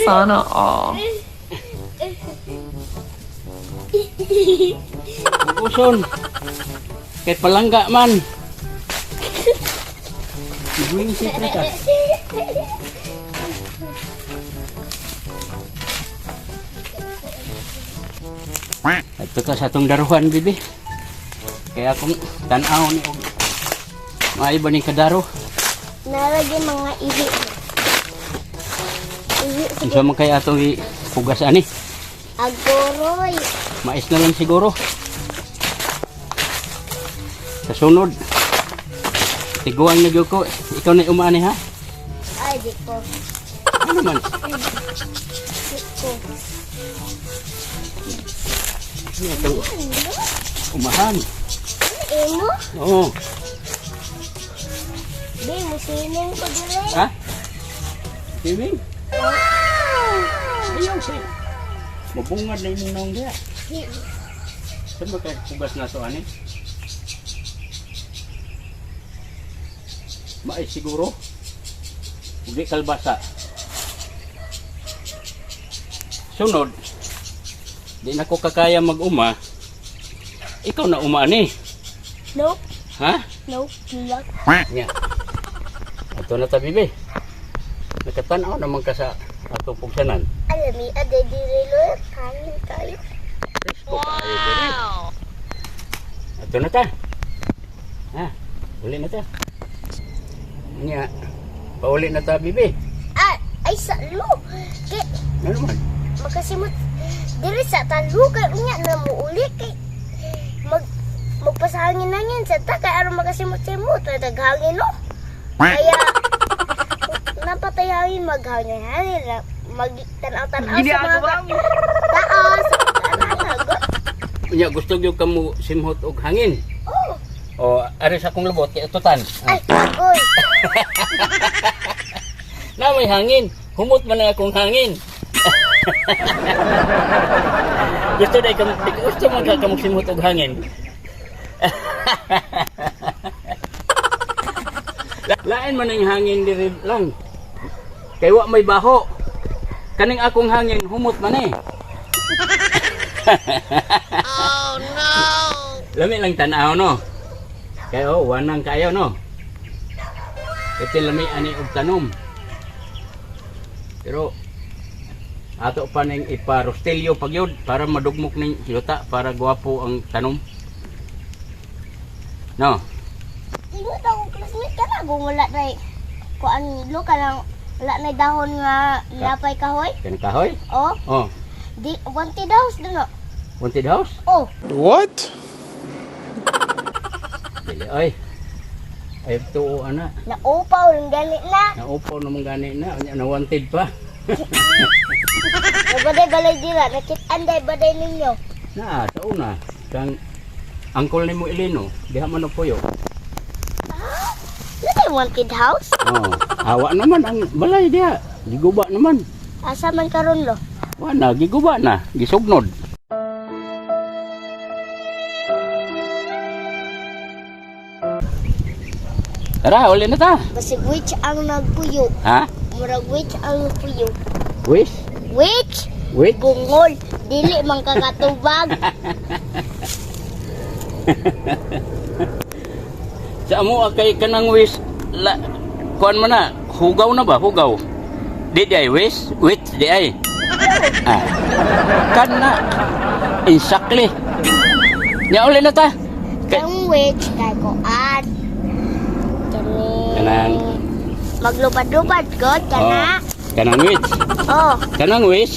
Sana all. Uson. Kay palangga man. Magwingsit na ka. Ito ka sa atong daruhan, bibi. Kaya akong tanaw ni og maayo ba ni kadaro? Naragi mga ihi. Ihi sa Unsa man kay atong ipugas ani? agoroy. Mais na lang siguro. Sa sunod, tiguan na gyud ko. Ikaw na umaani ha? Ay, di ko. Ano man? Di ko. Ano ito? Umahan. Imo? Oo. Di, musining ko dire. Ha? Swimming? Ayaw siya. Mabungad na imong naong diha. Saan ba kaya pugas na to ani? Mais siguro. Ug di kalbasa. Sunod, di na ko kakaya mag-uma. Ikaw na uma ani. Nope. Ha? Nope. Luck. Nya. Ato na ta bibi. Nakatanaw naman ka sa atong pugsanan. Alami, ade dire lo. Kanin kayo. Presko kaayo diri. Ato na ta. Ha? Uli na ta. Nya. Pauli na ta bibi. Ah, ay sa lo. Kay, Ano naman? makasimot. Dire sa talo kay unya na muuli kay mag magpasahangin-hangin sa ta kay aron makasimot-simot daghangin no. Kaya napatay hangin maghangin-hangin na mag tanaw-tanaw sa mga taas. Tanaw-tanaw. Nya gusto gyud ka mo simhot og hangin. Oh, O ari sa akong lubot kay ututan. ay, agoy. Na may hangin. Humot man ang akong hangin. Gusto dai ka gusto man ka kamog simhot og hangin. Lain man ang hangin diri lang. Kay wa may baho. Kaning akong hangin humot man eh. Oh no. Lami lang tan-aw no. Kay oh, wanang kayo no. Iti lami ani og tanom. Pero ato pa ning iparostilyo pagyud para madugmok ning yuta para gwapo ang tanom. No. Ingat akong classmate ka na kung wala na kuan lo ka lang wala na dahon nga lapay kahoy. Kanang kahoy? Oh, Oh, di wanted house dun no. wanted house? Oh, What? Dili oy. Ay tuo ana. naupaw lang gani na. Naupaw naman gani na, unya na wanted pa. Nabaday balay dira, nakit-an day baday ninyo. Naa sa una kang angkol nimo Elino, diha man puyo. Ah, Naday wanted house? Oh, awa naman ang balay diha. Giguba naman. Asa man karon lo? Wa na, giguba na, gisugnod. Tara, uli na ta. Basig witch ang nagpuyo. Ha? Murag witch ang nagpuyo. Wish? Witch? Wait? Bungol. Dili man kakatubag. Sa amo ah, kay kanang wish la, kuan mo na, hugaw na ba? Hugaw. Di di ay wish? Wait, di ay. Ah. Kan na. Exactly. Nya uli na ta. Kay, Ang witch kay kuan. Kani. Kanang- Maglupad-lupad god kana. Oh, kanang wish. Oh. Kanang wish,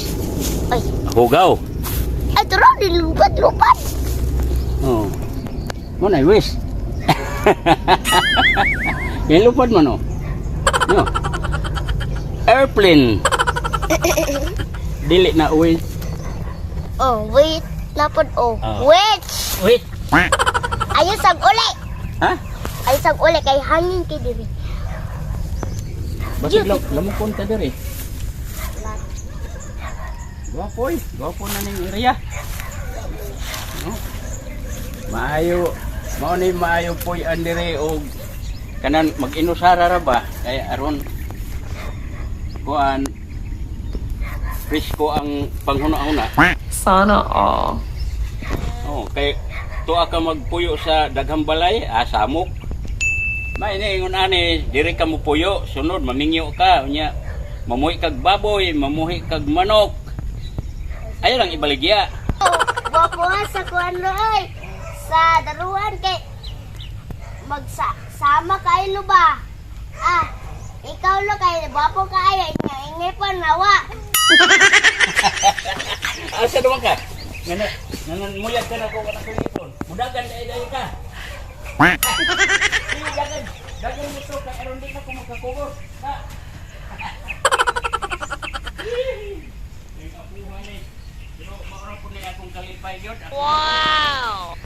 Ay, hugaw. ay tara di lupad-lupad. Oh. Mo na wish. Yan lupad man oh. No. Airplane. Dili na wish. Oh, wait. Napod oh. Ah. Witch. Wait. Ayos ang uli. Ha? Ayos ang uli kay hangin kay diri. Basig lang, lamukon ta diri. Gwapo eh. Gwapo na ning area. No? Maayo. Mao ni maayo poy andire og kanan mag-inusara ra ba kay aron kuan Presko ang panghuna-huna. Sana all. Oh, kay tuwa ka magpuyo sa daghang balay, ah, samok. May ingon ani, diri ka mupuyo, sunod mamingyo ka, unya mamuhi kag baboy, mamuhi kag manok. Ayaw lang ibaligya. Oh, gwapo ha sa kuan lo ay. Sa daruan kay magsa sama kayo lo ba? Ah, ikaw lo kay gwapo kaayo, ingay pa nawa. Asa naman ka? Ngana, ngana muyag ka na ko kana kong ipon. Mudagan dai dai ka. Sige, dagan. Dagan mo to kay aron di na ko makakugor. Ha. Pero maura po ni akong kalipay yun. Wow!